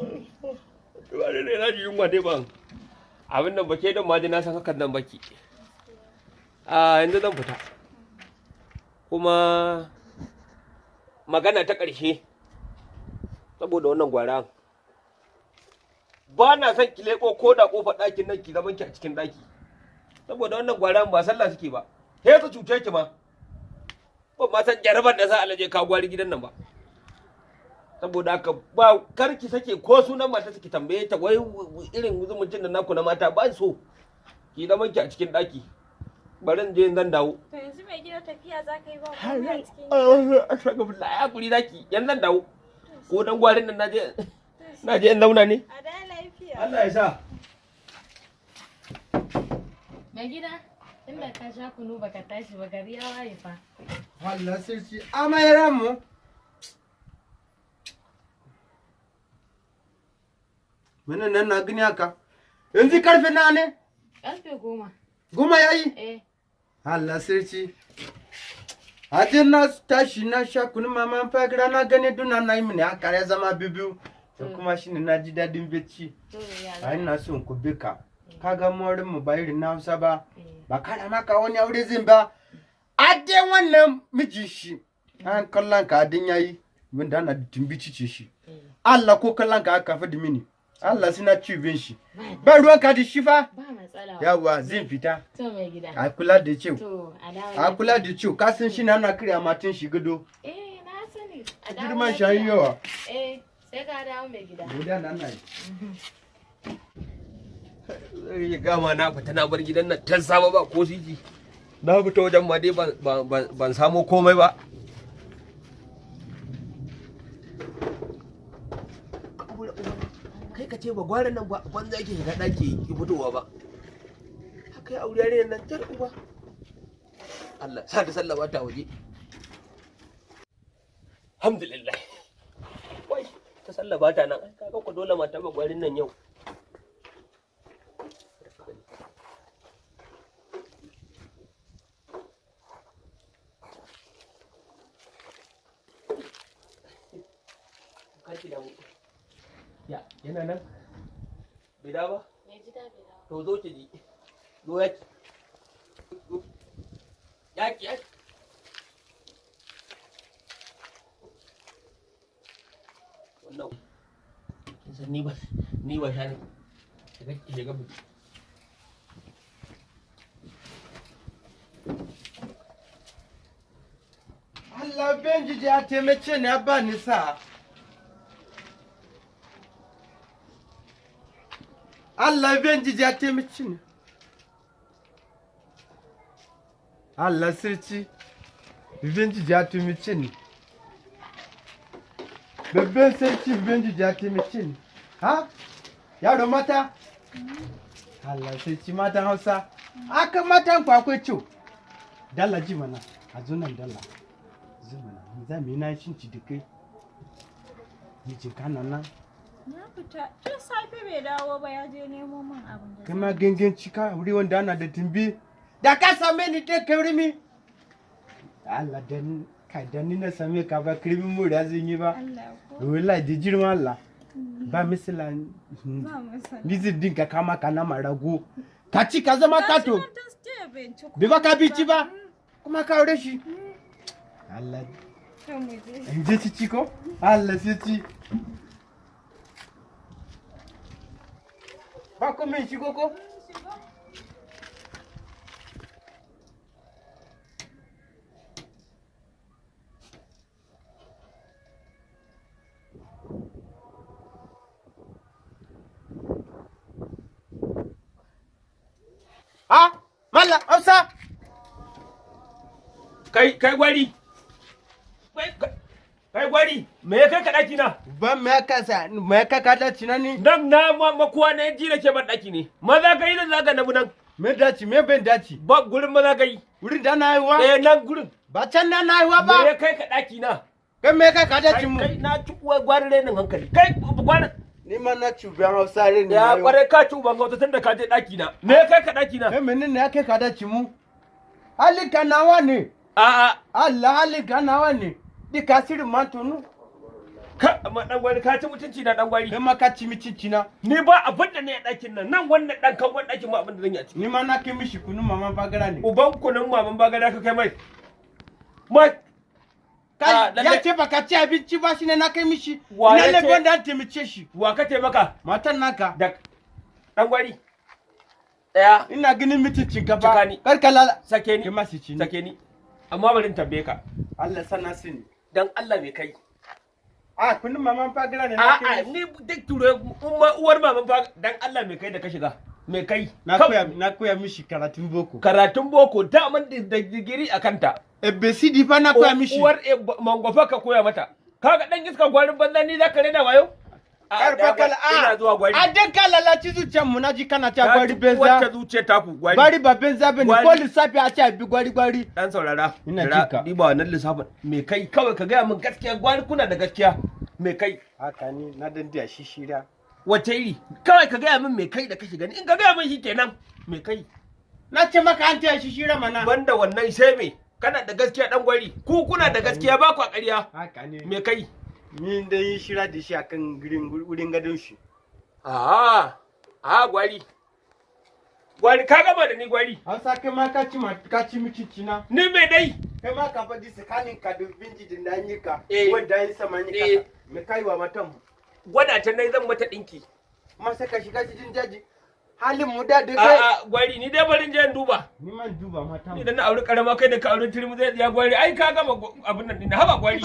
Ba ne na ji yunwa dai ban. Abin nan bake don ma dai na san hakan nan baki. A yanzu zan fita. Kuma magana ta ƙarshe saboda wannan gwara. Ba na son ki leƙo ko da ƙofar ɗakin nan ki zaman ki a cikin ɗaki. Saboda wannan gwaran ba sallah suke ba. Sai su cuce ki ma. Ban ma san jarabar da za a laje kawo gwari gidan nan ba. Saboda haka ba kar ki sake ko sunan mata ki tambaye ta wai irin zumuncin da naku na mata ba so. Ki zaman ki a cikin ɗaki. Bari in je zan dawo. To yanzu mai gida tafiya za ka yi ba komai a cikin gida. Astagfirullah ya hakuri zaki yanzu zan dawo. Ko dan gwarin nan naje in zauna ne. A da lafiya. Allah ya sa. Mai gida, inda ka sha kunu baka tashi ba gari ya waye fa. Allah sarki amayar mu. Mene nan na gani haka? Yanzu karfe na ne? 10:00. 10 yayi? Eh. Allah sarki. Hadin na tashi na sha kunu mama fagira na gani duna na yi mini haka ya zama bibiyu. To kuma shine na ji dadin bacci. To ya. Ai ina son ku bi ka. Kaga mu mu ba irin na Hausa ba. Eh. Ba kada maka wani aure zin ba. Ade wannan miji shi. An kallon ka adin yayi. Wanda ana tumbi cice shi. Allah ko kallon ka aka faɗi mini. Allah suna ci bin shi. Ba ruwan ka da shi fa. Ba matsala. Yawwa zin fita. To mai gida. A kula da kyau. To a dawo. A kula da kyau. Ka san shi na ana kira matan shi gado. Eh na sani. A dawo. Girman shi yayi yawa. Eh sai ka dawo mai gida. Godiya na Allah. Ya gama na fita na bar gidan nan tan saba ba ko sisi. Na fita wajen ma dai ban samo komai ba. Kai ka ce ba gwaran nan ba banza yake shiga ɗaki ki fitowa ba. Haka ya aure yarinyar nan jar uba. Allah sa ta sallama ta waje. Alhamdulillah. Wai ta sallaba ta nan ai kaga ku dole mata ba gwarin nan yau. Karki damu. Ya, yana nan? Bai dawo ba? Mai gida bai dawo. To zo ki ji. Zo yaki. Yaki yaki. Wannan kin san ni ba sha ne. Shiga ki shiga mu. Allah Ubangiji ya taimake ni ya ba ni sa. Allah Ubangiji ya taimake ni. Allah sarki. Ubangiji ya taimake ni. Babban sarki Ubangiji ya taimake ni. Ha? Yaro mata? Allah sarki matan Hausa. Aka matan ku akwai kyau. Dalla ji mana. A zo nan dalla. Zo mana. Za mu yi na shin ci da kai. Mijin ka nan nan. Na fita tun safe bai dawo ba ya je nemo min abin da. Kai ma gangan cika wuri wanda ana da tumbi. Da ka same ni dai kai mi. Allah dan kai dan ni na same ka ba kirmin mu da zan yi ba. Allah ko. Wallahi da girman Allah. Ba misala Ba matsala. ni zan dinka kama ka nama rago. Ka ci ka zama kato. Gashi nan tun jiya ban ci Bai baka komai abinci ba. Kuma ka aure shi. Allah To mu je. in je ci ko? Allah sai ci. Ba ko min shigo ko? Ha? Malla Hausa. Kai kai gwari. Kai gwari, me ya kai ka ɗaki na? Ba me ka sa me ka ka ta tunani? Nan na makuwa na ji da ke ban ɗaki ne. Maza ka yi da zaka na nan. Me daci me ban daci? Ba gurin maza ka yi. Wurin da na haihuwa? Eh nan gurin. Ba can na na haihuwa Me ya ba. kai ka ɗaki na? Kai me ka ka daci Kai mu? kai na ci uwar gwari renin hankali. Kai gwari Ni ma na ci biyan Hausa ne. ya kware ka ci uban gauta tun da ka je ɗaki na. Me ya kai ka ɗaki na? Kai menene ya kai ka daci mu? Halika nawa ne? A'a Allah halika nawa ne? Dika sirri ma tunu. Ka amma dan gwari, ka ci mutunci na, dan gwari. Kai ma ka ci mutunci na. Ni ba abin da ne a ɗakin nan, nan wannan ɗan kangon ɗakin ba abin da zan yi a ciki. Ni ma na kai mishi kunun maman bagara ne. Uban kunun maman bagara ka kai mai. Ma Kai lalle- ya ce baka ci abinci ba, shine na kai mishi. Wa Ina ya ce- ne wanda an taimake shi? Wa ka taimaka? Matan naka. Da dan gwari. Ɗaya. Ina ganin mutuncin ka Cika ba. ni. Kar ka lala. Sake ni. Kai ma su ci ni. Sake ni. Amma bari in tambaye ka. Allah sana sani. Dan Allah, me kai? A kunun maman bagara ne na kai A'a, mishi. ni duk ture umma uwar maman fa. Dan Allah, me kai da ka shiga? Me kai? Na koya, na koya mishi karatun boko. Karatun boko daman da digiri a kanta. ABCD fa na koya mishi. Uwar mangwafa ka koya mata. Kaga dan iskan gwarin banza, ni zaka rena wayo? Kar fa kala a. Ina zuwa, gwari. A dan ka lalaci zuciyar mu, naji kana ta Ka gwari ci wacce benza. zuciya taku, gwari. Gwari ba benza bane. Gwari. Ko lissafi a ce a bi gwari gwari. Dan saurara. Ina Jira, jin ka. ni ba wannan lissafin. Me kai? Kawai ka gaya min gaskiya, gwari, kuna da gaskiya. Me kai? Haka ni na dan diya shi shira. Wace iri? Kawai ka gaya min me kai da ka shiga ni. In ka gaya min shi kenan. Me kai? Na ce maka an taya shi shira mana. Banda wannan sai me? Kana da gaskiya, dan gwari. Ku kuna da gaskiya, ba ku a ƙarya. Haka ne. Me kai? Ni da yi shira da shi akan girin wurin gadon shi. Ah, ah, gwari. Gwari, ka gama da ni, gwari. Hausa, kai ma ka ci ma ka ci mutunci na. Ni me dai? Kai ma ka faɗi tsakanin ka da binji din da yi ka. Eh. Wanda yi sama ni Eh. ka. Me kai wa matan mu? Gwada ta nai, zan mata dinki. Kuma sai ka shiga cikin jaji. Halin mu da da kai. A'a, gwari, ni dai barin je in duba. Ni man duba matan Ni mu. da na auri karama, kai da ka auri turmi zai ya gwari. Ai ka gama abin nan din. Haba gwari.